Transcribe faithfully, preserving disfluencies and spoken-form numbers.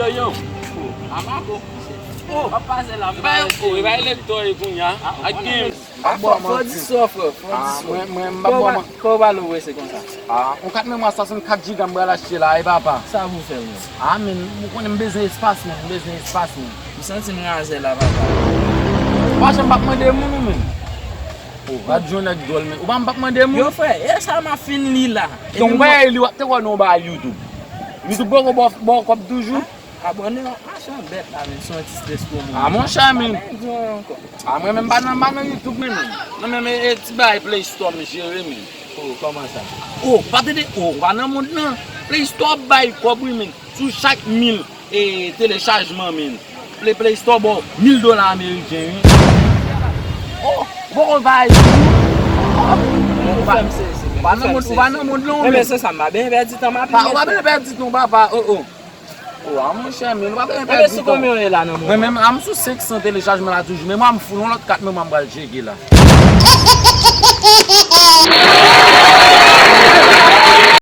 Yo, amako. Oh, pa pase la, m pa rete. Oh, e bay elektò e kounye a. Ak gen. Fò di sò, frè, fò di sò. Mwen, mwen, m pa bò man. Kò w pa lou prese konsa. Ah, yon kat memwa swasannkat giga m pral achte la, e papa. Sa pou fè l menm? Ah, men, ou konnen m bezwen espas, men, m bezwen espas, men. M santi m razè la, papa. Ou pa janm p ap mande moun, ou menm. Oh, pa di yon nèg dwòl, men. Ou pa m p ap mande moun. Yo, frè, e sa m ap fin li la. Donk, ou pa li w ap te wè nan yon bagay YouTube. YouTube poko ba w kòb toujou? Abòne, machan bèt la, men, se yon ti stres pou mwen. Ah, monchè, men. Pa gen di yon ankò. Ah, mwen menm pa nan, pa nan YouTube, men, men. Non, men, men, e ti bagay Play Store m jere, men. Oh, kòman sa? Oh, pa tande, oh, pa nan mond nan. Play Store ap bay kòb, wi, men. Sou chak mil, e, telechajman, men. Play, Play Store ba w mil dola ameriken, wi. Oh, ou poko bay. Oh, ou pa, ou pa nan mond, ou pa nan mond, non, men. Men se sa, m pa byen pèdi tan, m ap. Pa, ou pa byen pèdi tan, papa, oh, oh. Oh, a monchè, men, ou pa byen pèdi tan. Ebyen, sou konbyen w ye la nan moman? Mwen menm, a m sou senk san telechajman la toujou. Men mwen, m foul yon lòt kat, men mwen, m pral tcheke la.